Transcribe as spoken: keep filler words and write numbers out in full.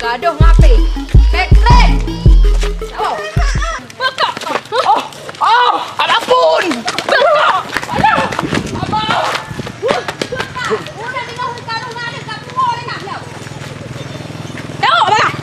Gadoh ngapi? Petrek! Oh! Oh! Oh! Ampun! Alah! Abang! Udah tinggal sekarang ada kat rumah lagi nak. Tahu, Abang?